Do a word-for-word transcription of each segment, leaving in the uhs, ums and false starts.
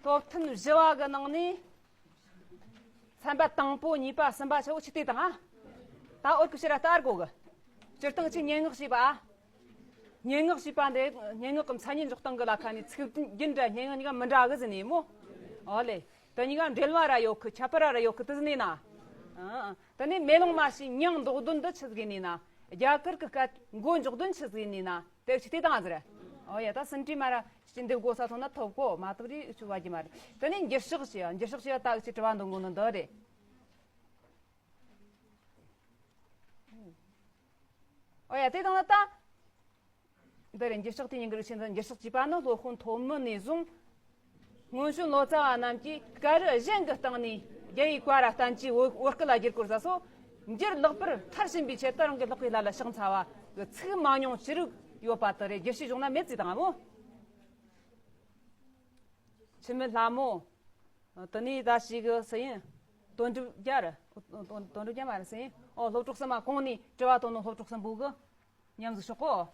སློབ་ཐུན་བཞི་བ་གི་ནང་ནས་ཚན་པ་དང་པོ་གཉིས་པ་གསུམ་པ་ཆ་བོ་ཆི་སྟེ་དང་ཨ། ད་འོར་གི་ཕྱིར་ལྟ་དགོ་གི། སྤྱིར་བཏང་ཆི་སྙན་ངག་ཞེས་པ་ཨ། སྙན་ངག་ཞེས་པ་འདི་སྙན་ངག་གི་མཚན་ཉིད་འཇོག་སྟངས་གི་ལ་ཁ་ནས་ཚིག་རྒྱུན་འདྲ་སྙན་ངག་གཉིས་ཀ་མི་འདྲ་གི་ཟེར་ནས་མོ། ཨོ་ལེ། དེ་གཉིས་ཀ་འབྲེལ་བ་ར་ཡོད་གི། ཁྱད་པར་ར་ཡོད་གི་དེ་ཟེར་ནས་ན། ཨ། དེ་ནས་མེ་ལོང་མ་ཞེས་མྱིང་འདོགས་དོན་འདི་ཆི་ཟིག་ཡིན་ནས་ན། རྒྱ་གར་གི་སྐད་མགོ་འཇོག་དོན་ཆི་ཟིག་ཡིན་ནས་ན། དེ་ཆི་སྟེ་དང་ཟེར། ཨོ་ཡ། ད་ཟིན་བྲིས་མ་ར་ཅི་འདེབས་དགོས་ས་ཐོན་ན་ཐོབ་གོ། མ་ཐོབ་རེ་ཆུ་བ་གི་མ་རེད། དེ་ནས་འགྱུར་ཕྱག་ཞེས། འགྱུར་ཕྱག་ཞེས་ད་ཅི་དྲི་བ་འདོན་དགོས་ནི་འདི་རེད། ཨོ་ཡ། དེ་དང་ན་ད། འདི་རེད། འགྱུར་ཕྱག་དེ་ཉིན་གྱི་རིགས་ཆེན་དུ་འགྱུར་ཕྱག་ཅེས་པ་ནི་སློབ་དཔོན་ཐོན་མི་ནས་བཟུང་། སྔོན་བྱོན་ལོ་ཙཱ་བ་རྣམས་ཀྱིས་སྐད་རིགས་གཞན་གྱི་སྟེང་ནས་རྒྱ་ཡིག་བཀའ་ར་བསྟན་བཅོས་བོད་བོད་སྐད་ལ་བསྒྱུར་སྐོར་ས་སོ། འགྱུར་ལེགས་པར་མཐར་ཕྱིན་པའི་ཆེད་དུ་རང་གི་ལྷག་པའི་ལྷ་ལ་ཕྱག་འཚལ་བ་གི་ཚིག་མ་ཉུང་ཅི་རིགས་ཡོད་པ་དེ་རེད། བསྒྱུར་བྱའི་གཞུང་ན་མེད་ཅེས་དང་ངོ་། འཆི་མེད་ལྷ་མོ། དེ་ནས་ད་ཞིག་གི་སུ་ཡིན། དོན་གྲུབ་རྒྱལ། དོན་དོན་གྲུབ་རྒྱལ་མ་རེད་སུ་ཡིན། ཨོ། སློབ་གྲོགས་གསུམ་མ་གོང་ནས་དྲི་བ་དོན་ནོ་སློབ་གྲོགས་གསུམ་པོ་གི། མཉམ་ཟིག་ཤོག་གོ།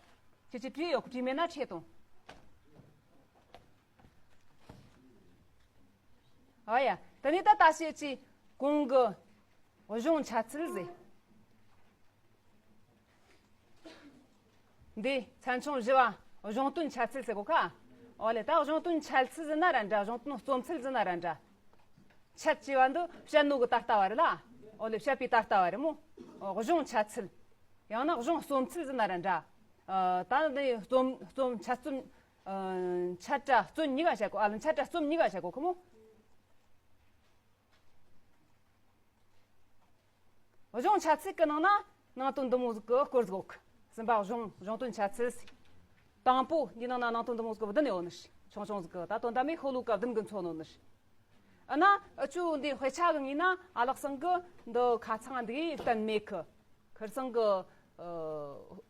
ཁྱེད་ཀྱིས་བྲིས་ཡོད། བྲིས་མེད་ན་ཁྲིད་དང་། ཨ་ཡ། དེ་ནས་ད་ད་བཤད་ཀྱི་གོང་གི་གཞུང་འཆད་ཚུལ་ཟེར། འདི་ཚན་ཆུང་བཞི་བ་གཞུང་དོན་འཆད་ཚུལ་ཟེར་གོ་ཁ། ཨོ་ལེ། ད་གཞུང་དོན་འཆད་ཚུལ་ཟེར་ན་ར་འདྲ། གཞུང་དོན་རྩོམ་ཚུལ་ཟེར་ན་ར་འདྲ། འཆད་ཅེས་པ་འདི་བཤད་ནོ་གི་ད་ལྟ་བ་རེད་ལ། ཨོ་ལེ། བཤད་པའི་ད་ལྟ་བ་རེད་མོ། ཨོ། གཞུང་འཆད་ཚུལ། ཡང་ན་གཞུང་རྩོམ་ཚུལ་ཟེར་ན་ར་འདྲ། ཨ། ད་འདི་རྩོམ་རྩོམ་འཆད་རྩོམ། ཨ། འཆད་སྒྲ་རྩོམ་གཉིས་ཀ་བཤད་གོ། ཨ་ལ། འཆད་སྒྲ་རྩོམ་གཉིས་ཀ་བཤད་གོ་ཁོ་མོ། གཞུང་འཆད་ཚུལ་གི་ནང་ན་ནང་དོན་འདི་མོ་ཟིག་གི་སྐོར་ཟིག་ཡོད་གི། གསུམ་པ་གཞུང་གཞུང་དོན་འཆད་ཚུལ་ཟེར། དང་པོ་འདི་ནང་ན་ནང་དོན་འདི་མོ་ཟིག་གི་བདུན་ཡོད་ནི་ཞིག་ཆུང་ཆུང་ཟིག་གི། ད་དོན་དམ་པའི་ཤོ་ལོ་ཀ་བདུན་གི་མཚོན་ནོ་ནི་ཞིག་ཨ་ན་ཨ་ཅུ་འདི་དཔེ་ཆ་གི་ངོས་ན་ཨ་ལགས་ཚང་གི་འདི་ཁ་ཚང་འདི་གཏན་མེད་གི། ཁིར་ཚང་གི་ཨ་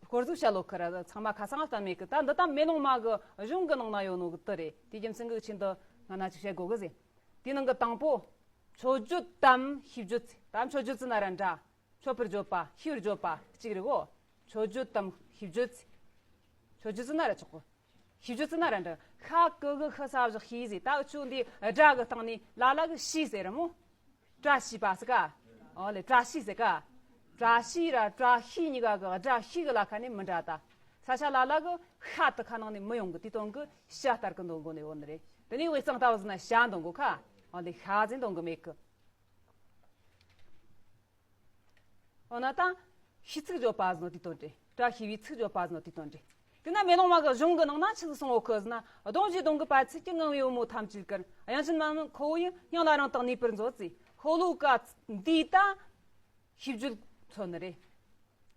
སྐོར་ཟིག་བཤད་ལོ་ཁིར། ཚང་མ་ཁ་ཚང་གཏན་མེད་གི། ད་འདི་ད་མེ་ལོང་མ་གི་གཞུང་གི་ནང་ན་ཡོད་ནོ་གི་དེ་རེད། དེ་རྒྱུ་མཚན་གི་ཆེད་དུ་ང་ན་ཅིག་བཤད་དགོ་གི་ཟེར། དེའི་ནང་གི་དང་པོ། མཆོད་བརྗོད་དམ་ཤེས་བརྗོད་ཟེར། ད་མཆོད་བརྗོད་ཟེར་ན་ར་འདྲ། མཆོད་པར་བརྗོད་པ། ཤེས་པར་བརྗོད་པ་གཅིག་རེད་གོ། མཆོད་བརྗོད་དམ་ཤེས་བརྗོད་ཟེར། མཆོད་བརྗོད་ཟེར་ན་ར་ཆོག་གི། ཤེས་བརྗོད་ཟེར་ན་ར་འདྲ། ཤ་ཀུ་གུ་ཤི་ས་བཞག་ཤེས་ཟེར། ད་འུ་ཆོ་འདི་སྒྲ་གི་སྟེང་ནས་ལ་ལ་གི་ཤེས་ཟེར་ར་མོ། བཀྲ་ཤིས་པ་ཟེར་ག་ཨོ་ལེ། བཀྲ་ཤིས་ཟེར་ག་བཀྲ་ཤིས་ར་བཀྲ་ཤིས་གཉིས་ཀ་གི་སྒྲ་ཤིས་གི་ལ་ཁ་ནས་མི་འདྲ་ད། ས་ཆ་ལ་ལ་གི་ཤ་དེ་ཁ་ནང་ནས་མི་ཡོང་གི། དེ་དོན་གི་ཤ་ལྟར་གི་འདོན་དགོ་ནི་ཡོད་ནི་རེད། དེ་ནས་དབུས་གཙང་ལྟ་བུ་ཟེར་ན་ཤ་འདོན་དགོ་ཁ། ཨོ་ལེ། ཤ་ཟེར་འདོན་གི་མེད་གི། འོ་ན་ད་ཤེས་ཚིག་བརྗོད་པ་ཟེར་ནོ་དེ་དོན་རེད། བཀྲ་ཤིས་པའི་ཚིག་བརྗོད་པ་ཟེར་ནོ་དེ་དོན་རེད། དེ་ན་མེ་ལོང་མ་གི་གཞུང་གི་ནང་ན་ཆི་ཟིག་གསུངས་ཡོད་གི་ཟེར་ན། གདུང་བཞིའི་གདུང་གི་པ་ཚིག་གི་ངང་པའི་བུ་མོ་ཐམས་ཅད་ཀུན། དབྱངས་ཅན་མ་ཁོ་བོ་ཡི། སྙིང་ལ་རིང་དུ་གནས་པར་མཛོད་ཟེར། ཤོ་ལོ་ཀ་འདི་ད་ཤེས་བརྗོད་མཚོན་ནི་རེད།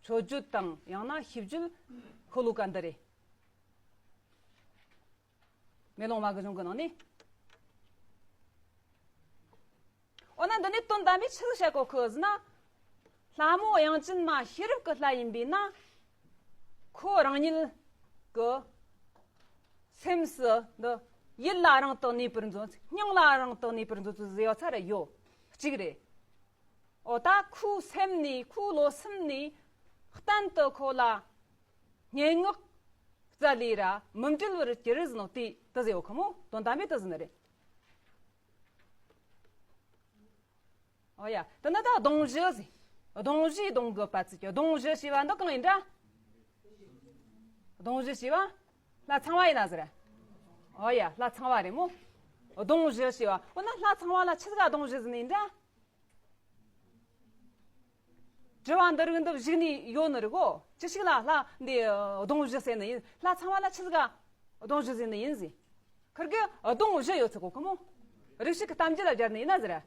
མཆོད་བརྗོད་དང་ཡང་ན་ཤེས་བརྗོད་ཤོ་ལོ་ཀ་འདི་རེད། མེ་ལོང་མ་གི་གཞུང་གི་ནང་ནས། འོ་ན་འདི་ནས་དོན་དམ་པའི་ཆི་ཟིག་བཤད་གོ་གི་ཟེར་ན། ལྷ་མོ་དབྱངས་ཅན་མ་ཤེས་རབ་ཀྱི་ལྷ་ཡིན་པས་ན། ཁོ་རང་ཉིད་ཀྱི་སེམས་སུ་འདི་ཡིད་ལ་རིང་དུ་གནས་པར་མཛོད། སྙིང་ལ་རིང་དུ་གནས་པར་མཛོད་ཟེར་ཡོད་ཚར་ཡོད། གཅིག་རེད། འོ་ད་ཁོའི་སེམས་ནས། ཁོའི་བློ་སེམས་ནས་གཏན་དུ་ཁོ་ལ་སྙན་ངག་རྩ་ལས་ར་མི་འབྲལ་བར་གྱུར་ཟེར་ནོ་དེ་དེ་ཟེར་ཡོད་ཁོ་མོ། དོན་དམ་པའི་དེ་ཟེར་ནི་རེད། ཨོ་ཡ། དེ་ནི་ད་གདུང་བཞི་ཟེར། གདུང་བཞིའི་གདུང་གི་པ་ཚིག་གི། གདུང་བཞི་ཞེས་པ་འདི་གང་ཡིན་འདྲ། གདུང་བཞི་ཞེས་པ་ལྷ་ཚངས་པ་ཡིན་ན་ཟེར། ཨོ་ཡ། ལྷ་ཚངས་པ་རེད་མོ། གདུང་བཞི་ཞེས་པ། འོ་ན་ལྷ་ཚངས་པ་ལ་ཆི་ཟིག་ག་གདུང་བཞི་ཟེར་ནི་ཡིན་འདྲ། དྲི་བ་འདི་རིགས་འདི་བཞུགས་ནས་ཡོད་ནི་རེད་གོ། ཅི་ཞིག་ལ་ལྷ་འདི་གདུང་བཞི་ཟེར་ནི་ཡིན། ལྷ་ཚངས་པ་ལ་ཆི་ཟིག་ག་གདུང་བཞི་ཟེར་ནི་ཡིན་ཟེར། ཁིར་གི་གདུང་བཞི་ཡོད་ཚུལ་གོ་ཁོ་མོ། རིགས་ཤིག་གི་གཏམ་རྒྱུད་ལ་སྦྱར་ནི་ཡིན་ན་ཟེར།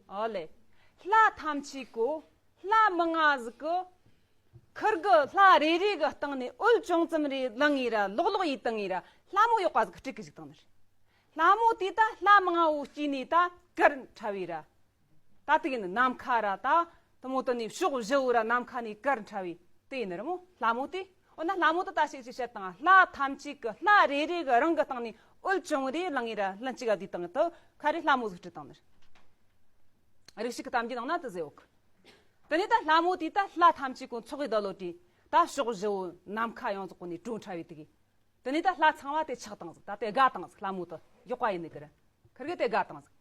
ཨོ་ལེ། ལྷ་ཐམས་ཅད་ཀོ། ལྷ་མང་ང་ཟིག་གི། ཁིར་གི་ལྷ་རེ་རེ་གི་སྟེང་ནས་འོད་ཅུང་ཙམ་རེ་ལངས་ངེ་ར་ལོག་ལོག་ཡེ་བཏང་ངེ་ར་ལྷ་མོ་ཡོག་པ་ཟིག་གི་སྤྲུལ་གི་བཞུགས་བཏང་ནི་རེད། ལྷ་མོ་དེ་ད་ལྷ་མང་ང་བོ་སྐྱེས་ནས་ད་གར་འཁྲབ་བེ་ར། ད་དེ་གི་ནི་ནམ་མཁའ་ར་ད་དེ་མོ་དེ་ནས་ཕྱོགས་བཞི་བོ་ར་ནམ་མཁའ་ནས་གར་འཁྲབ་བེ་དེ་ཡིན་ནི་རེད་མོ་ལྷ་མོ་དེ། འོ་ན་ལྷ་མོ་དེ་ད་ཞིག་ཅིག་བཤད་དང་། ལྷ་ཐམས་ཅད་ཀྱི་ལྷ་རེ་རེ་གི་རང་གི་སྟེང་ནས་འོད་ཅུང་རེ་ལངས་ངེ་ར་ལྷན་ཅིག་ག་དེ་བཏང་དུ་ཁ་རེ་ལྷ་མོ་ཟིག་སྤྲུལ་བཏང་ནི་རེད། རིགས་ཤིག་གི་གཏམ་རྒྱུད་ནང་ན་དེ་ཟེར་ཡོད་གི། དེ་ནས་ད་ལྷ་མོ་དེ་ད་ལྷ་ཐམས་ཅད་ཀུན་ཚོགས་ཀྱི་བདག་བློ་གྲོས་ད་ཕྱོགས་བཞི་བོ་ནམ་མཁའ་ཡོངས་རྫོགས་ཀུན་ནས་བྲོས་འཁྲབ་བེ་དེ་གི། དེ་ནས་ད་ལྷ་ཚངས་པ་དེ་ཆགས་བཏང་ཟིག་ད་དེ་དགའ་བཏང་ཟིག་ལྷ་མོ་དེ་ཡོག་པ་ཡིན་ནི་གི་རེད། ཁིར་གི་དེ་དགའ་བཏང་ཟིག་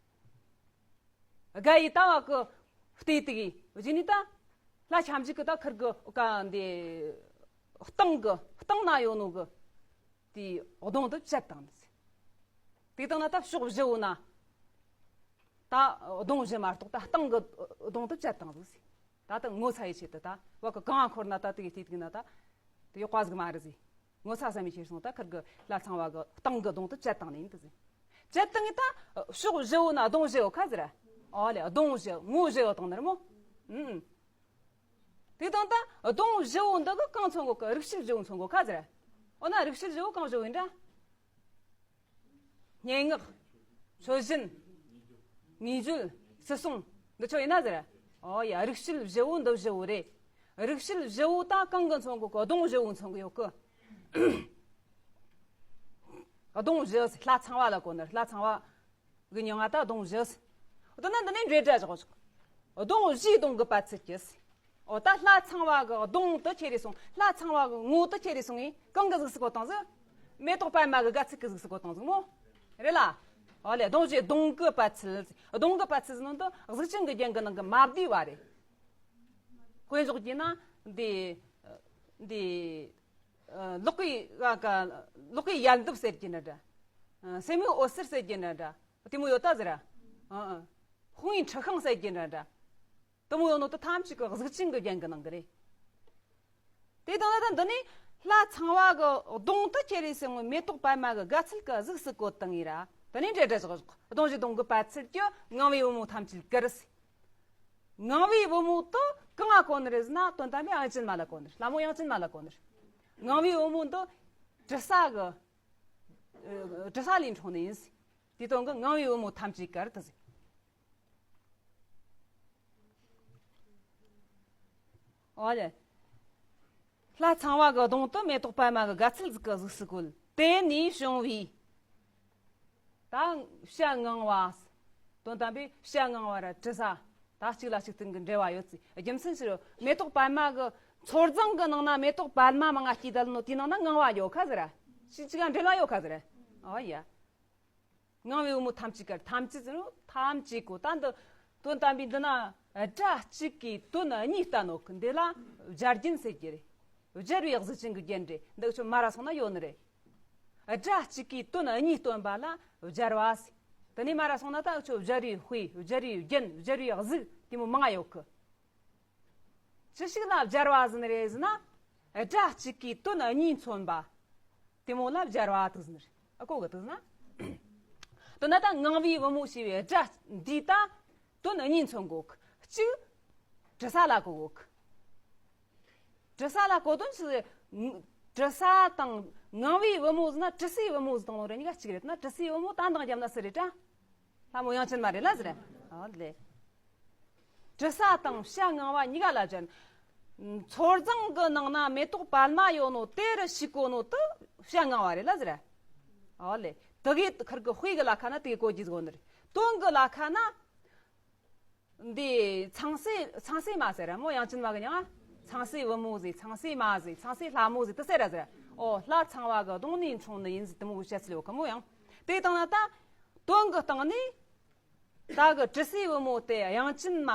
དགའ་ཡི་ད་བ་གི་བལྟས་དུ་གི་རྗེས་ནི་ད་ལྷ་ཆ་མཇུག་གི་ད་ཁིར་གི་ཀ་འདི་སྟེང་གི་སྟེང་ན་ཡོད་ནོ་གི་དེའི་གདོང་དུ་བཅད་བཏང་ཟིག་དེ་དང་ན་ད་ཕྱོགས་བཞི་བོ་ན་ད་གདོང་བཞི་མ་གཏོགས་ད་སྟེང་གི་གདོང་དུ་བཅད་བཏང་ཟིག་ད་ད་ངོ་ཚ་ཡི་ཆེད་དུ་ད་བ་གི་གང་འཁོར་ན་ད་དེ་གི་དེ་དུ་ན་ད་དེ་ཡོད་པ་ཟིག་མ་རེད་ཟིག་ངོ་ཚ་བསམ་མི་ཁྱེར་སོང་ད་ཁིར་གི་ལྷ་ཚངས་པ་གི་སྟེང་གི་གདོང་དུ་བཅད་བཏང་ནི་ཡིན་དུ་ཟིག་བཅད་བཏང་ངི་ད་ཕྱོགས་བཞི་བོ་ན་གདོང་བཞི་བོ་ཁ་ཟེར། ཨོ་ལེ་གདོང་བཞི་ངོ་བཞི་བོ་བཏང་ནི་རེད་མོ། ཨུམ། དེ་དང་ད་གདོང་བཞི་བོ་འདི་གི་གང་མཚོན་གོ་གི་རིགས་ཤུལ་བཞི་བོ་མཚོན་གོ་ཁ་ཟེར། འོ་ན་རིགས་ཤུལ་བཞི་བོ་གང་བཞི་བོ་ཡིན་འདྲ། སྙན་ངག་མཆོད་སྦྱིན། དངོས་བརྗོད། སྲིད་སྲུང་། འདི་ཆོ་ཡིན་ན་ཟེར། ཨོ་ཡ། རིགས་ཤུལ་བཞི་བོ་འདི་བཞི་བོ་རེད། རིགས་ཤུལ་བཞི་བོ་ད་གང་གི་མཚོན་གོ་གི་གདོང་བཞི་བོ་མཚོན་གི་ཡོད་གི་གདོང་བཞི། ལྷ་ཚངས་པ་ལ་གོ་ནི། ལྷ་ཚངས་པ་གི་མྱིང་ང་ད་གདོང་བཞི། འོ་ད་ན་འདི་ནས་འབྲེལ་སྒྲ་བཞག་ཆོག་གདོང་བཞིའི་གདོང་གི་པད་ཚལ་གྱི། འོ་ད་ལྷ་ཚངས་པ་གི་གདོང་དུ་ཁྱེར་རེ་སོང་། ལྷ་ཚངས་པ་གི་ངོ་དུ་ཁྱེར་རེ་སོང་ངས་གང་གི་གཟུགས་སུ་བཀོད་བཏང་ཟིག་མེ་ཏོག་པད་མ་གི་དགའ་ཚལ་གི་གཟུགས་སུ་བཀོད་བཏང་ཟིག་མོ། རེད་ལ། ཨོ་ལེ་གདོང་བཞི་གདོང་གི་པད་ཚལ། གདོང་གི་པད་ཚལ་ཟེར་ནོ་འདི་གཟུགས་ཅན་གི་རྒྱན་གི་ནང་གི་མ་བསྡུས་པ་རེད། དཔེ་འཇོག་རྒྱུ་ན་འདི། འདི། ལོག་གི་ལོག་གི་ཡལ་འདབ་ཟེར་གྱི་ན་འདྲ། སེན་མོའི་འོད་ཟེར་ཟེར་གྱི་ན་འདྲ། དེ་མོ་ཡོད་ད་ཟེར། ཧོང་ཡི་འཁྲི་ཤིང་ཟེར་གྱི་ན་འདྲ། དེ་མོ་ཡོད་ནོ་དེ་ཐམས་ཅད་ཀྱི་གཟུགས་ཅན་གྱི་རྒྱན་གྱི་ནང་གི་རེད། དེ་དང་ད་འདི་ནི་ལྷ་ཚངས་པ་གི་གདོང་དུ་ཁྱེར་རེ་སོང་ངས་མེ་ཏོག་པད་མ་གི་དགའ་ཚལ་གི་གཟུགས་སུ་བཀོད་བཏང་ངེ་ར། དེ་ནས་འབྲེལ་སྒྲ་བཞག་གདོང་བཞི་གདོང་གི་པད་ཚལ་གྱི་ངང་པའི་བུ་མོ་ཐམས་ཅད་གར་ཟེར། ངང་པའི་བུ་མོ་དེ་གང་ང་གོ་ནི་རེད་ཟེར་ན་དོན་དམ་པའི་དབྱངས་ཅན་མ་ལ་གོ་ནི་རེད། ལྷ་མོ་དབྱངས་ཅན་མ་ལ་གོ་ནི་རེད། ངང་པའི་བུ་མོ་འདི་དྲི་ཟ་གི་དྲི་ཟ་ལས་འཁྲུངས་ནི་ཡིན་ཟེར། དེ་དོན་གི་ངང་པའི་བུ་མོ་ཐམས་ཅད་གར་དུ་ཟེར། ཨོ་ལེ། ལྷ་ཚངས་པ་གི་གདོང་དུ་མེ་ཏོག་པད་མ་གི་དགའ་ཚལ་ཟིག་གི་གཟུགས་སུ་བཀོད། དེ་ནས་བྱུང་བའི། ད་བྱ་ངང་བ། དོན་དམ་པའི་བྱ་ངང་བ་ར་དྲི་ཟ། ད་གཅིག་ལ་གཅིག་བརྟེན་གྱི་འབྲེལ་བ་ཡོད་ཚེ་རྒྱུ་མཚན་ཕྱིར་མེ་ཏོག་པད་མ་གི་མཚོ་རྫོང་གི་ནང་ན་མེ་ཏོག་པད་མ་མང་ང་སྐྱེས་བསྡད་ནོ་དེའི་ནང་ན་ངང་བ་ཡོད་ཁ་ཟེར། གཅིག་གཅིག་ལ་འབྲེལ་བ་ཡོད་ཁ་ཟེར། ཨོ་ཡ། ངང་པའི་བུ་མོ་ཐམས་ཅད་གར། ཐམས་ཅད་ཟེར་ནོ་ཐམས་ཅད་གོ། ད་འདི་དོན་དམ་པའི་འདི་ན་སྒྲ་གཅིག་གིས་དོན་གཉིས་བསྟན་ནོ་གི་འདི་ལ་སྦྱར་རྒྱན་ཟེར་གྱི་རེད། སྦྱར་བའི་གཟུགས་ཅན་གྱི་རྒྱན་རེད། འདི་ཆོ་མ་ར་སོང་ན་ཡོད་ནི་རེད། སྒྲ་གཅིག་གིས་དོན་གཉིས་སྟོན་པ་ལ་སྦྱར་བ་ཟེར། དེ་ནས་མ་ར་སོང་ན་ད་ཆོ་སྦྱར་བའི་དཔེ། སྦྱར་བའི་རྒྱན། སྦྱར་བའི་གཟུགས་དེ་མོ་མང་ང་ཡོད་གི་ཅི་ཞིག་ལ་སྦྱར་བ་ཟེར་ནི་རེད་ཟེར་ན། སྒྲ་གཅིག་གིས་དོན་གཉིས་མཚོན་པ། དེ་མོ་ལ་སྦྱར་བ་དུ་ཟེར་ནི་རེད། ཨ་གོ་གི་དུ་ཟེར་ན། དོན་ན་ད་ངང་པའི་བུ་མོ་ཞེས་པའི་སྒྲ་འདིས་ད་དོན་གཉིས་མཚོན་གོ་གི་གཅིག་དྲི་ཟ་ལ་གོ་གོ་གི་དྲི་ཟ་ལ་གོ་དོན་ཞིག་དྲི་ཟ་དང་ངང་པའི་བུ་མོ་ཟེར་ན་དྲི་ཟའི་བུ་མོ་ཟེར་དང་ནོ་རེ་གཉིས་ཀ་གཅིག་རེད། ན་དྲི་ཟའི་བུ་མོ་ད་འདང་རྒྱབ་ན་སུ་རེད་དྲ། ལྷ་མོ་དབྱངས་ཅན་མ་རེད་ལ་ཟེར། ཨ་ལེ། དྲི་ཟ་དང་བྱ་ངང་བ་གཉིས་ཀ་ལ་སྦྱར། མཚོ་རྫོང་གི་ནང་ན་མེ་ཏོག་པད་མ་ཡོད་ནོ་དེ་རུ་ཞིག་གོ་ནོ་དུ་བྱ་ངང་བ་རེད་ལ་ཟེར། ཨོ་ལེ། དུ་གི་ཁུར་གི་དཔེ་གི་ལ་ཁ་ན་དུ་གི་གོ་རྒྱུ་གོ་ནི་རེད། དོན་གི་ལ་ཁ་ན། འདི་ཚངས་སྲས་ཚངས་སྲས་མ་ཟེར་ར་མོ་དབྱངས་ཅན་མ་གི་མྱིང་ང་། ཚངས་སྲས་བུ་མོ་ཟེར། ཚངས་སྲས་མ་ཟེར། ཚངས་སྲས་ལྷ་མོ་ཟེར། དུ་ཟེར་ར་ཟེར། ཨོ་ལྷ་ཚངས་པ་གི་གདོང་ནས་འཁྲུངས་ནི་ཡིན་ཟེར་དུ་མོ་གི་བཤད་ཚུལ་ཡོད་གི་མོ་ཡང་། དེ་དང་ན་ད། དོན་གི་སྟེང་ནས། ད་གི་དྲི་ཟའི་བུ་མོ་དེ་དབྱངས་ཅན་མ་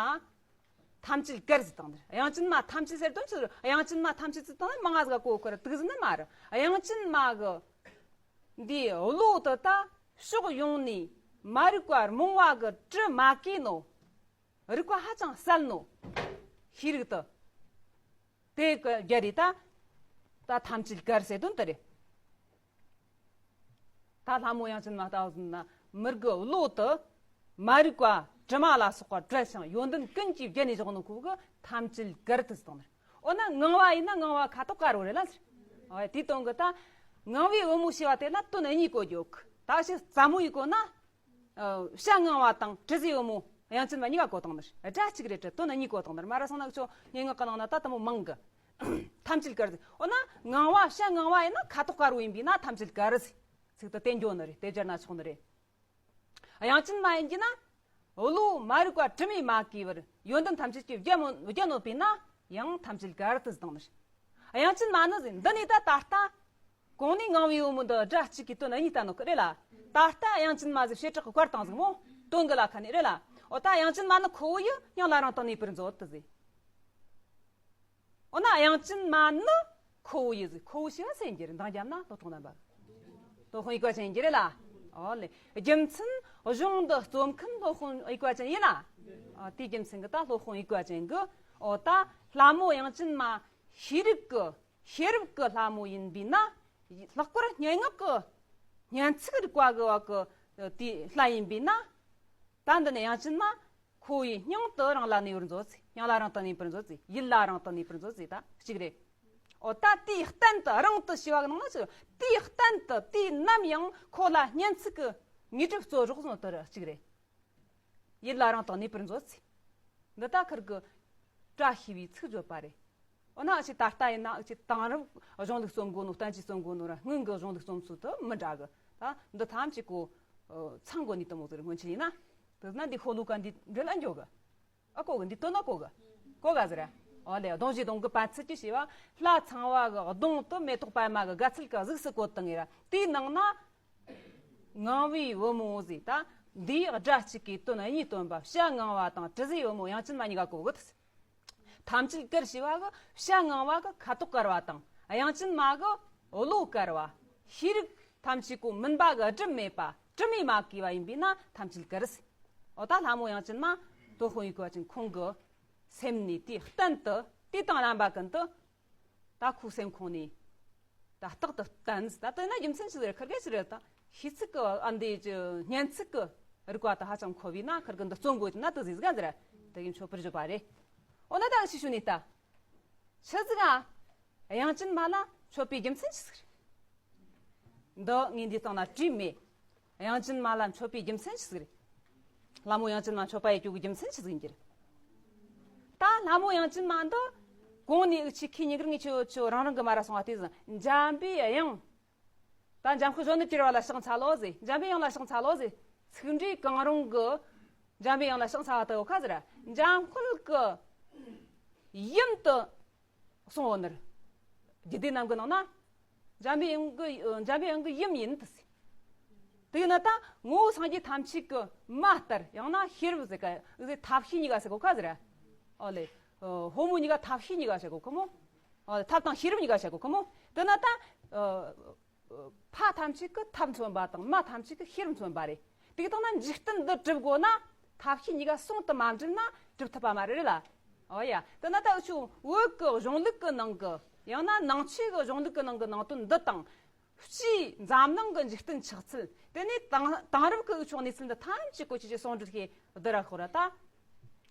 ཐམས་ཅད་གར་ཟེར་བཏང་ནི་རེད། དབྱངས་ཅན་མ་ཐམས་ཅད་ཟེར་དོན་ཅི་རེད། དབྱངས་ཅན་མ་ཐམས་ཅད་ཟེར་བཏང་ན་མང་ང་ཟིག་ག་གོ་གི་ར་དུག་ཟེར་ནི་མ་རེད། དབྱངས་ཅན་མ་གི་འདིའི་བློ་དེ་ད་ཕྱོགས་ཡོངས་ནས་མ་རིག་པ་རྨོངས་པ་གི་དྲི་མ་གོས་ནོ། རིག་པ་ཧ་ཅང་གསལ་ནོ། ཤེས་རིག་དེ། དེ་གི་རྒྱ་རེད་ད། ད་ཐམས་ཅད་གར་ཟེར་དོན་དེ་རེད། ད་ལྷ་མོ་དབྱངས་ཅན་མ་ལྟ་བུ་ཟིན་ན་མི་དགེ་བློ་དེ་མ་རིག་པ་དྲི་མ་ལ་སོགས་པ་བྲལ་ཞིང་ཡོན་ཏན་ཀུན་གྱིས་བརྒྱན་ནས་བཞག་ནོ་ཁོ་གི་ཐམས་ཅད་གར་དུ་བཏང་ནི། འོ་ན་ངང་བ་ཡིན་ན་ངང་བ་ཁ་དོག་དཀར་བོ་རེད་ལ་ཟེར། འོ་དེའི་དོན་གི་ད་ངང་བའི་བུ་མོ་ཞེས་པ་དེ་ལ་དོན་གཉིས་གོ་རྒྱུ་གི་ད་ཞིག་ཙམ་མོ་ཡིས་གོ་ན། བྱ་ངང་བ་དང་དྲི་ཟའི་བུ་མོ་དབྱངས་ཅན་མ་གཉིས་ཀ་གོ་བཏང་ནི་རེད། སྒྲ་གཅིག་རེད་དྲི་དོན་གཉིས་གོ་བཏང་ནི་རེད། མ་ར་སོང་ན་ཁྱོད་སྙན་ངག་གི་ནང་ན་ད་དུ་མོ་མང་གི་ཐམས་ཅད་གར་ཟེར། འོ་ན་ངང་བ་བྱ་ངང་བ་ཡིན་ན་ཁ་དོག་དཀར་བོ་ཡིན་པས་ན་ཐམས་ཅད་གར་ཟེར། ཚིག་ཏུ་བསྟན་འགྱོ་ནི་རེད། དེ་སྦྱར་ན་ཆོག་ནི་རེད། དབྱངས་ཅན་མ་ཡིན་གྱི་ན། བློ་མ་རིག་པ་དྲི་མས་མ་གོས་པར་ཡོན་ཏན་ཐམས་ཅད་ཀྱིས་བརྒྱན་མོ་བརྒྱན་ནོ་པས་ན་ཡང་ཐམས་ཅད་གར་དུ་བཏང་ནི་རེད། དབྱངས་ཅན་མ་ནི་ཟེར་འདི་ནི་ད་ད་ལྟ། གོང་ནས་ངང་བའི་བུ་མོ་འདི་སྒྲ་གཅིག་གིས་དོན་གཉིས་བསྟན་ནོ་རེད་ལ། ད་ལྟ་དབྱངས་ཅན་མ་ཟིག་བྱེ་བྲག་གི་བཀར་བཏང་ཟིག་མོ། དོན་གི་ལ་ཁ་ནས་རེད་ལ། འོ་ད་དབྱངས་ཅན་མ་ནི་ཁོ་བོ་ཡི་སྙིང་ལ་རིང་དུ་གནས་པར་མཛོད་དུ་ཟིག་འོ་ན་དབྱངས་ཅན་མ་ནི་ཁོ་བོ་ཡི་ཟིག་ཁོ་བོ་ཞེས་པ་སེམས་ཀྱི་རེད། འདང་རྒྱབ་ན་སློབ་ཕྲུག་རྣམ་པ། སློབ་དཔོན་དབྱུག་པ་ཅན་གྱི་རེད་ལ། འོ་ལེ། རྒྱུ་མཚན་གཞུང་འདི་རྩོམ་མཁན་སློབ་དཔོན་དབྱུག་པ་ཅན་ཡིན་ལ། ཨ། དེའི་རྒྱུ་མཚན་གྱིས་ད་སློབ་དཔོན་དབྱུག་པ་ཅན་གྱིས། འོ་ད་ལྷ་མོ་དབྱངས་ཅན་མ་ཤེས་རིག་གི་ཤེས་རབ་ཀྱི་ལྷ་མོ་ཡིན་པས་ན། ལྷག་པར་སྙན་ངག་གི་སྙན་ཚིག་རིག་པ་གི་བ་གི་དེའི་ལྷ་ཡིན་པས་ན། ད་འདི་ནས་དབྱངས་ཅན་མ་ཁོ་བོའི་སྙིང་དུ་རིང་ལ་གནས་པར་མཛོད་ཟེར། སྙིང་ལ་རིང་དུ་གནས་པར་མཛོད་ཟེར། ཡིད་ལ་རིང་དུ་གནས་པར་མཛོད་ཟེར། ད་གཅིག་རེད། འོ་ད་དེའི་གཏན་དུ་རིང་དུ་ཞེས་པ་གི་ནང་ན་ཅི། དེའི་གཏན་དུ་དུས་ནམ་ཡང་ཁོ་ལ་སྙན་ཚིག་གི་དངོས་གྲུབ་སྩོལ་རོགས་ཟེར་ནོ་དེ་ར་གཅིག་རེད། ཡིད་ལ་རིང་དུ་གནས་པར་མཛོད་ཟེར། འདི་ད་ཁིར་གི་བཀྲ་ཤིས་པའི་ཚིག་བརྗོད་པ་རེད། འོ་ན་ཅི་ད་ལྟ་ཡིན་ན་ཅི་དེང་རབས་གཞུང་ལུགས་རྩོམ་དགོས་ནོ། བསྟན་བཅོས་རྩོམ་དགོས་ནོ་ར་སྔོན་གྱི་གཞུང་ལུགས་རྩོམ་ཚུལ་དུ་མི་འདྲ་གི། ད་འདི་ཐམས་ཅད་ཀོ་ཚང་དགོས་ནི་དུ་མོ་ཟེར། སྔོན་ཆད་ཡིན་ན། དེ་ན་འདི་ཤོ་ལོ་ཀ་འདི་འདྲི་ལ་འགྱོ་གི། ཨ་ཀོ་གི་འདི་དོན་ན་ཀོ་གི། ཀོ་ག་ཟེར། ཨོ་ལེ། གདུང་བཞིའི་གདུང་གི་པ་ཚིག་ཅི་ཞེས་པ། ལྷ་ཚངས་པ་གི་གདུང་དུ་མེ་ཏོག་པད་མ་གི་དགའ་ཚལ་གི་གཟུགས་སུ་བཀོད་བཏང་ངེ་ར། དེའི་ནང་ན་ངང་བའི་བུ་མོ་ཟེར། ད་འདིའི་སྒྲ་གཅིག་གིས་དོན་གཉིས་སྟོན་པ་བྱ་ངང་བ་དང་དྲི་ཟའི་བུ་མོ་དབྱངས་ཅན་མ་གཉིས་ཀ་གོ་གི། ཐམས་ཅད་དཀར་ཞེས་པ་གི་བྱ་ངང་བ་གི་ཁ་དོག་དཀར་བ་དང་། དབྱངས་ཅན་མ་གི་བློ་དཀར་བ། ཤེས་རིག་ཐམས་ཅད་ཀོ་མུན་པ་གི་སྒྲིབ་མེད་པ། དྲི་མས་མ་གོས་པ་ཡིན་པས་ན་ཐམས་ཅད་དཀར་ཟེར། འོ་ད་ལྷ་མོ་དབྱངས་ཅན་མ་སློབ་དཔོན་དབྱུག་པ་ཅན་ཁོང་གི་སེམས་ནས་དེའི་གཏན་དུ་དུས་དང་རྣམ་པ་ཀུན་ཏུ། ད་ཁོའི་སེམས་ཁོང་ནས་ད་རྟག་ཏུ་བསྟན་ཟེར། ད་དེ་ན་རྒྱུ་མཚན་ཅི་ཟེར། ཁིར་གེ་ཅི་རེད། ད་ཤེས་ཚིག་གི་ཨ་འདི་ཀྱི་སྙན་ཚིག་གི་རིག་པ་ད་ཧ་ཅང་མཁོ་བས་ན་ཁིར་གི་འདི་རྩོམ་དགོས་ན་དེ་ཟིག་ཟིག་ཟེར། དེ་གི་མཆོད་པར་བརྗོད་པ་རེད། འོ་ན་ད་ཤི་ཤུ་ནས་ད་ཆི་ཟིག་ཨ། དབྱངས་ཅན་མ་ལ་མཆོད་པའི་རྒྱུ་མཚན་ཅི་ཟིག་རེད། འདི་ངས་འདི་སྟེང་ན་བྲིས་མེད། དབྱངས་ཅན་མ་ལ་མཆོད་པའི་རྒྱུ་མཚན་ཅི་ཟིག་རེད། ལྷ་མོ་དབྱངས་ཅན་མ་མཆོད་པ་ཡེད་རྒྱུ་གི་རྒྱུ་མཚན་ཅི་ཟིག་ཡིན་གྱི་རེད། ད་ལྷ་མོ་དབྱངས་ཅན་མ་འདི་གོང་ནས་འུ་ཆི་ཁི་ཉི་གར་ངི་ཆོ་ཆོ་རང་རང་གི་མ་ར་སོང་བ་དེ་ཟིག་འཇམ་པའི་དབྱངས། ད་འཇམ་དཔལ་གཞོན་ནུ་གྱུར་པ་ལ་ཕྱག་འཚལ་ལོ་ཟེར། འཇམ་པའི་དབྱངས་ལ་ཕྱག་འཚལ་ལོ་ཟེར། ཚིག་འབྲས་གང་རུང་གི་འཇམ་པའི་དབྱངས་ལ་ཕྱག་འཚལ་བ་དེ་ཡོད་ཁ་ཟེར། འཇམ་དཔལ་གི་ཡུམ་དུ་གསུངས་ཡོད་ནི་རེད། རྒྱུད་སྡེ་རྣམས་ཀྱི་ནང་ན། འཇམ་པའི་དབྱངས་ཀྱི་འཇམ་པའི་དབྱངས་ཀྱི་ཡུམ་ཡིན་དུ་ཟེར། དེ་ཡིན་ན་ད་ངོ་བོ་སངས་རྒྱས་ཐམས་ཅད་ཀྱི་མ་ལྟར། ཡང་ན་ཤེས་རབ་ཟེར་ག་ཟེར། ཐབས་ཤེས་གཉིས་ཀ་ཟེར་གོ་ཁ་ཟེར། ཨོ་ལེ། ཕོ་མོ་གཉིས་ཀ་ཐབས་ཤེས་གཉིས་ཀ་བྱེད་གོ་ཁོ་མོ། ཨོ་ལེ། ཐབས་དང་ཤེས་རབ་གཉིས་ཀ་བྱེད་གོ་ཁོ་མོ། དེ་ན་ད་ཕ་ཐམས་ཅད་ཀྱི་ཐབས་མཚོན་པ་དང་མ་ཐམས་ཅད་ཀྱི་ཤེས་རབ་མཚོན་པ་རེད། དེ་གི་སྟེང་ན་འཇིག་རྟེན་འདི་གྲུབ་དགོས་ན་ཐབས་ཤེས་གཉིས་ཀ་ཟུང་དུ་མ་འབྲེལ་ན་གྲུབ་ཐུབ་པ་མ་རེད་ལ། ཨོ་ཡ། དེ་ན་ད་འུ་ཆོ་བོད་ཀྱི་གཞུང་ལུགས་ཀྱི་ནང་གི། ཡང་ན་ནང་ཆོས་ཀྱི་གཞུང་ལུགས་ཀྱི་ནང་གི་ནང་དོན་འདི་དང་། སྤྱིའི་འཛམ་གླིང་གི་འཇིག་རྟེན་ཆགས་ཚུལ། དེ་ནས་དེང་དེང་རབས་ཀྱི་འུ་ཆོ་གནས་ཚུལ་འདི་ཐམས་ཅད་ཀོ་ཅི་ཅི་ཟུང་འབྲེལ་བྱས་བསྡུར་ར་ཤོར་ར་ད།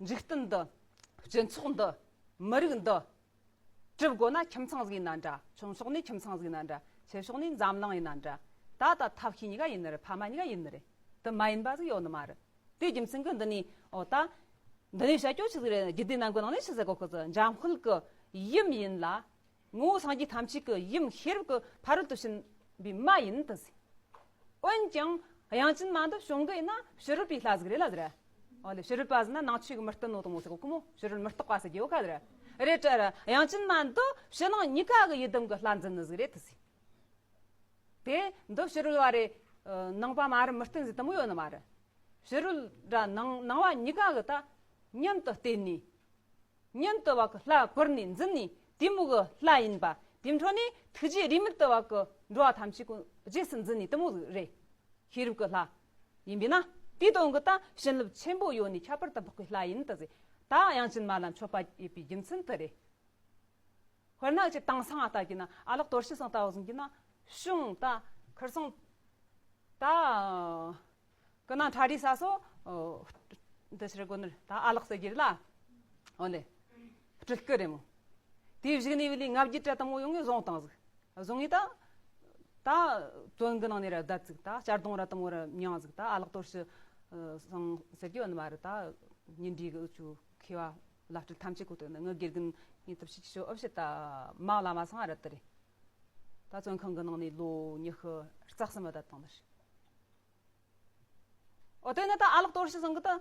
འཇིག་རྟེན་འདི། སྤྱི་ཚོགས་འདི། མི་རིགས་འདི། གྲུབ་དགོས་ན་ཁྱིམ་ཚང་ཟིག་ཡིན་ན་འདྲ། ཆུང་ཕྱོགས་ནས་ཁྱིམ་ཚང་ཟིག་ཡིན་ན་འདྲ། ཆེ་ཕྱོགས་ནས་འཛམ་གླིང་ཡིན་ན་འདྲ། ད་ད་ཐབས་ཤེས་གཉིས་ཀ་ཡིན་ནི་རེད། ཕ་མ་གཉིས་ཀ་ཡིན་ནི་རེད། དེ་མ་ཡིན་པ་ཟིག་ཡོད་ནི་མ་རེད། དེའི་རྒྱུ་མཚན་གྱིས་འདི་ནས་ཨོ་ད། འདི་ནས་བཤད་རྒྱུ་ཆི་ཟིག་རེད། རྒྱུད་སྡེ་རྣམས་ཀྱི་ནང་ནས་ཆི་ཟེར་གོ་ཁོ་ཚོ་འཇམ་དཔལ་གྱི་ཡུམ་ཡིན་ལ། ངོ་བོ་སངས་རྒྱས་ཐམས་ཅད་ཀྱི་ཡུམ་ཤེས་རབ་ཀྱི་ཕ་རོལ་ཏུ་ཕྱིན་པའི་མ་ཡིན་དུ་ཟེར། འོན་ཀྱང་དབྱངས་ཅན་མ་འདི་བྱུང་གི་ཡིན་ན་ཕྱི་རོལ་པའི་ལྷ་ཟིག་རེད་ལ་ཟེར། ཨོ་ལེ། ཕྱི་རོལ་པ་ཟེར་ན་ནང་ཆོས་ཀྱི་མི་བསྟེན་ནོ་དང་མོ་ཟེར་གོ་ཁོ་མོ། ཕྱི་རོལ་མི་རྟག་པ་ཟེར་རྒྱུ་ཡོད་ཁ་ཟེར། རེད་དྲ་ར། དབྱངས་ཅན་མ་འདི་ཕྱི་ནང་གཉིས་ཀ་གི་ཡི་དམ་གྱི་ལྷ་འཛིན་ནི་ཟིག་རེད་དུ་ཟེར། དེ་འདི་ཕྱི་རོལ་བ་རེད། ནང་པ་མ་རེད། མི་བསྟེན་ཟིག་དུ་མོ་ཡོད་ནི་མ་རེད། ཕྱི་རོལ་ར་ནང་ནང་བ་གཉིས་ཀ་གི་ད་མཉམ་དུ་བསྟེན་ནས། མཉམ་དུ་བ་གི་ལྷ་བཀུར་ནས་འཛིན་ནས་དེ་མོ་གི་ལྷ་ཡིན་པ། དེ་འཕྲོ་ནས་ཐུགས་རྗེ་རེ་མིག་ཏུ་བ་གི་འགྲོ་བ་ཐམས་ཅད་ཀུན་རྗེས་སུ་འཛིན་ནས་དེ་མོ་རེད། ཤེས་རབ་ཀྱི་ལྷ་ཡིན་པས་ན། དེའི་དོན་གྱི་ད་བྱིན་རླབས་ཆེན་པོ་ཡོད་ནས་ཁྱད་པར་དུ་འཕགས་པའི་ལྷ་ཡིན་དུ་ཟེར། ད་དབྱངས་ཅན་མ་ལ་མཆོད་པ་ཡེད་པའི་རྒྱུ་མཚན་དེ་རེད། དཔེར་ན་ཅི་དེང་སང་ང་ལྟ་གྱི་ན་ཨ་ལགས་དོར་ཞི་སང་ལྟ་བུ་ཟིན་གྱི་ན་བྱུང་ད་ཁར་སང་ད། ཀི་ན་ཁྲ་རི་ས་སོ། འདི་ཕྱིར་དགོན་ནི་ད་ཨ་ལགས་ཟེར་གྱི་རེད་ལ། འོ་ལེ། སྤྲུལ་སྐུ་རེད་མོ། དེའི་གཞུག་ནས་བི་ལི་ལྔ་བརྒྱད་བྲལ་དང་མོ་ཡོང་ངས་བཟུང་བཏང་ཟིག་བཟུང་ངས་ད། ད་བཙོན་གི་ནང་ནས་ར་བསྡད་ཟིག་ད་གཅར་རྡུང་ར་དང་མོ་ར་མྱངས་ཟིག་ད་ཨ་ལགས་དོར་ཞི་སང་ཟེར་གྱི་ཡོད་ནི་མ་རེད། ད་ཉིན་འདྲིས་གི་ཨུ་ཆུ་མཁས་པ་བླ་སྤྲུལ་ཐམས་ཅད་གོ་དོན་ནི་ངི་དགེ་རྒན་ངི་ཐབས་ཤེས་ཀྱི་ཤོ་ཨབ་ཤི་ད་མ་བླ་མ་སང་ཨ་ར་དི་རེད། ད་བཙོན་ཁང་གི་ནང་ནས་ལོ་ཉི་ཤུ་རྩ་གསུམ་བསྡད་བཏང་ནི་རེད། འོ་དེ་ནི་ད་ཨ་ལགས་དོར་ཞི་སང་གི་ད།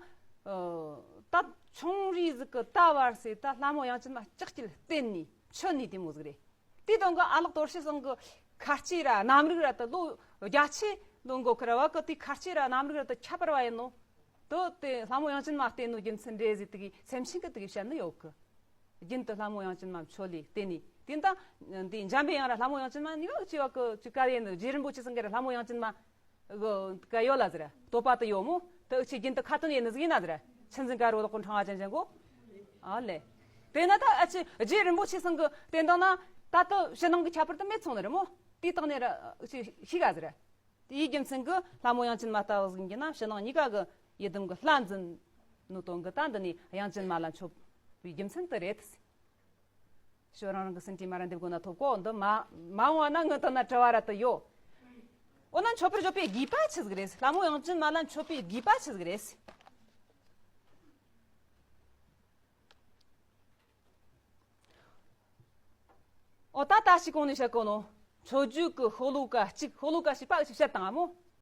ད་ཆུང་རིས་ཟིག་གི་ད་བར་སེ་ད་ལྷ་མོ་དབྱངས་ཅན་མ་ལྕགས་ཀྱི་བསྟེན་ནས་ཆུ་ནས་དེ་མོ་ཟིག་རེད། དེའི་དོན་གི་ཨ་ལགས་དོར་ཞི་སང་གི་ ཁ་ལྕེ་ར་རྣམ་རིག་ར་དེ་ལོ་བརྒྱ་ཆ་ལོན་གོ་ཁར་བ་གི་དེ་ཁ་ལྕེ་ར་རྣམ་རིག་ར་དེ་ཁྱད་པར་བ་ཡིན་ནོ། དེ་དེ་ལྷ་མོ་དབྱངས་ཅན་མ་བསྟེན་ནོ་རྒྱུ་མཚན་རེད་ཟེར་དེ་གི་སེམས་ཅན་གི་དེ་གི་བཤད་ནི་ཡོད་གི། རྒྱུན་དུ་ལྷ་མོ་དབྱངས་ཅན་མ་མཆོད་ལེ་བསྟེན་ནི་དེ་ད་འདི་འཇམ་པའི་དབྱངས་ར་ལྷ་མོ་དབྱངས་ཅན་མ་གཉིས་ཀ་གཅིག་བ་གི་གཅིག་ག་ཡིན་ནོ། རྗེ་རིན་པོ་ཆེ་ཚང་གི་ར་ལྷ་མོ་དབྱངས་ཅན་མ་གི་ག་ཡོད་ལ་ཟེར། བསྟོད་པ་དེ་ཡོད་མོ། དེ་ཨུ་ཆི་རྒྱུན་དུ་ཁ་ཏོན་ཡེ་ནི་ཟིག་ཡིན་ན་ཟེར། ཆུ་འཛིན་དཀར་པོ་ལོག་གོ་འཕྲེང་བ་ཅན་ཅན་གོ། ཨ་ལེ། དེ་ན་ད་ཨ་ཆི་རྗེ་རིན་པོ་ཆེ་ཚང་གི་བསྟན་དང་ན་ད་དུ་ཕྱི་ནང་གི་ཁྱད་པར་དུ་མེད་སོང་ནི་རེད་མོ། དེའི་སྟེང་ནས་ར་ཨུ་ཆི་ཤི་ག་ཟེར། དེའི་རྒྱུ་མཚན་གི་ལྷ་མོ་དབྱངས་ཅན་མ་ལྟ་བུ་ཟིག་གི་ན་ཕྱི་ནང་གཉིས་ཀ་གི་ཡི་དམ་གི་ལྷ་འཛིན་ནོ་དོན་གི་ད་འདི་ནས་དབྱངས་ཅན་མ་ལ་མཆོད་པའི་རྒྱུ་མཚན་དེ་རེད། ཞོ་རང་རང་གི་སེམས་ཀྱི་མ་ར་འདེབས་དགོས་ན་ཐོབ་གོ། འདི་མ་མ་འོངས་ན་ངི་དོན་ན་དྲི་བ་ར་དུ་ཡོད། འོ་ན་མཆོད་པར་བརྗོད་པའི་དགོས་པ་ཆི་ཟིག་རེད། ལྷ་མོ་དབྱངས་ཅན་མ་ལ་མཆོད་པའི་དགོས་པ་ཆི་ཟིག་རེད། འོ་ད་ད་ཞིག་གོང་ནས་བཤད་གོ་ནོ། མཆོད་བརྗོད་ཀྱི་ཤོ་ལོ་ཀ་གཅིག་ཤོ་ལོ་ཀ་ཞིག་པ་ཞིག་བཤད་དང་ཨ་མོ།